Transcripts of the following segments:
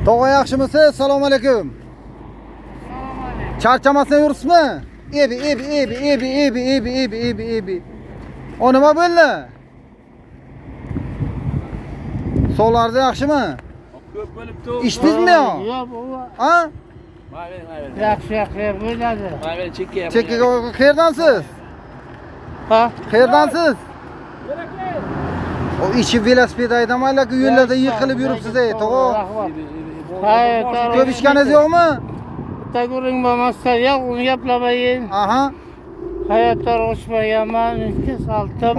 Tog'a, yaxshimisiz? Assalomu alaykum. Charchamasdan yuribsizmi? Ebi, ebi, ebi, ebi, ebi, ebi, ebi, ebi, ebi. O nima bo'ldi? Sog'laringiz yaxshimi? Ko'p bo'libdi. Ichdingizmi yo? Yo'q, bu Ha? Mayli, mayli. yaxshi yaxshi bo'ladi. Mayli, chekka. Chekkaga qayerdansiz? Ha? Qayerdansiz? O ichib velosiped haydamanglar, yo'llarda yiqilib yuribsiz ey, tog'a. Rahmat. Hay, Ko'p ichganingiz yo'qmi? Bitta guring bo'lmasa, yo'q, uni gaplamayin. Aha. Hayotdan o'chmaganman, ikki saltim.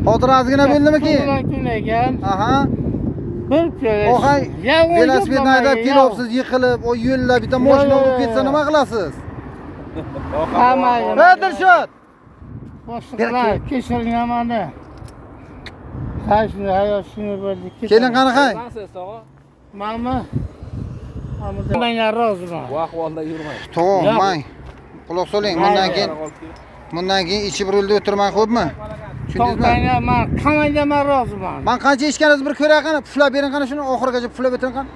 Hozir ozgina bo'ldimi keyin? Tug'ilgan kun ekan. Aha. Bir piyola. Og'ay, Ya, uni velosipedni haydab gaplamayin, kelyapsiz, yiqilib, o yo'lda bitta mashina urib ketsa nima qilasiz? Ha, mayli. Ey Dilshod! Boshliqlar, kechiring mani. Ha, shuni hayot shuni bo'ldi. Kelin qani hay? Qayerdansiz, tog'a? Manmi? Menga roziman. Bu ahvolda yurmang. Tog'a, Yo'q. mang. Quloq soling, bundan keyin bundan keyin ichib rulda o'tirmang, xo'pmi? Tushundingizmi? To'xtanglar, man qanday man roziman. Man qancha ichganingizni bir ko'ray qani, puflab bering qani shuni, oxirigacha puflab o'tiring qani.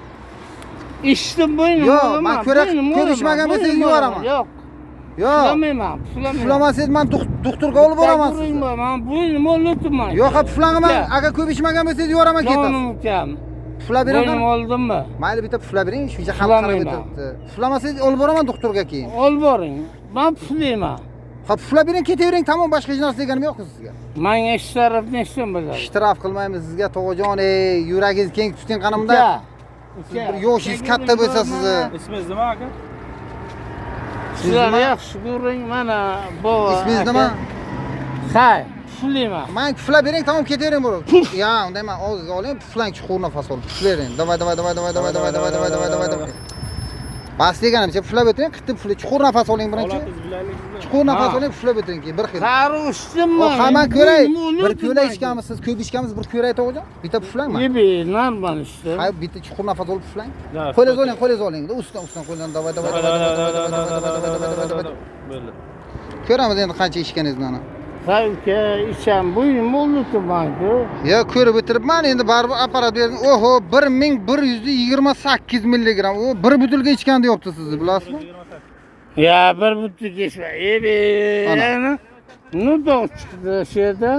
Ichdim bo'ynim. Yo'q, man ko'ra- ko'p ichmagan bo'lsangiz yubораman. Yo'q. Yo'q. Puflamayman, puflamayman. Puflamasangiz man doktorga olib boraman sizni. Man bo'ynim o'ldirman. Yo'q, ha, puflangaman. Uka. Agar ko'p ichmagan bo'lsangiz yuboraman, ketasiz. Jonim ukam. Puflab bering Bo'ynim qani. oldimmi? Mayli, bitta puflab bering, shuncha xalq qarab Puflamayman. o'tiribdi. Puflamasangiz olib boraman doktorga keyin. Olib boring. Man puflayman. Ha, puflab bering, ketavering, tamom, boshqa hech narsa deganim yo'q sizga. Manga ishtaraf nechdan bo'ladi? Shtraf qilmaymiz sizga, tog'ajon, ey, yuragingiz keng tuting qanimda. Uka. Siz bir yoshingiz katta bo'lsa sizni. Ismingiz nima aka? Sizlar nima? yaxshi ko'ring mana bu. Ismingiz nima? Hay, puflayman. Man puflab bering, tamom, ketavering bro. Ya, unday man og'zingizga oling, puflang, chuqur nafas olib, puflavering. Давай, давай, давай, давай, давай, давай, давай, давай, давай, давай, давай. Bas deganimcha puflab o'tiring, qitib pufla, chuqur nafas oling birinchi. Holatingiz bilaylikmi? Chuqur nafas Ha. oling, puflab o'tiring keyin bir xil. Qari ichdim O, man. ha, man ko'ray. Bo'ynim Bir piyola o'ldirman. ichganmisiz, ko'p ichganmisiz, bir ko'ray tog'ajon. Bitta puflang man. Yebi, normal ichdim. Ha, bitta chuqur nafas olib puflang. Da, Qo'lingizni oling, qo'lingizni oling. Ustidan, ustidan qo'ldan давай, давай, давай, давай, давай, давай, давай, давай, давай, давай, давай. Bo'ldi. Ko'ramiz endi qancha ichganingizni ana. Ha uka, icham, bo'ynim o'ldirman-ku. Ya ko'rib o'tiribman endi baribir apparat berdim. Oho, 1128 milligramm. O, bir butilka ichgan deyapti sizni, bilasizmi? Ya bir buti kechma. Ebi. Ana. Nu to'q chiqdi shu yerda.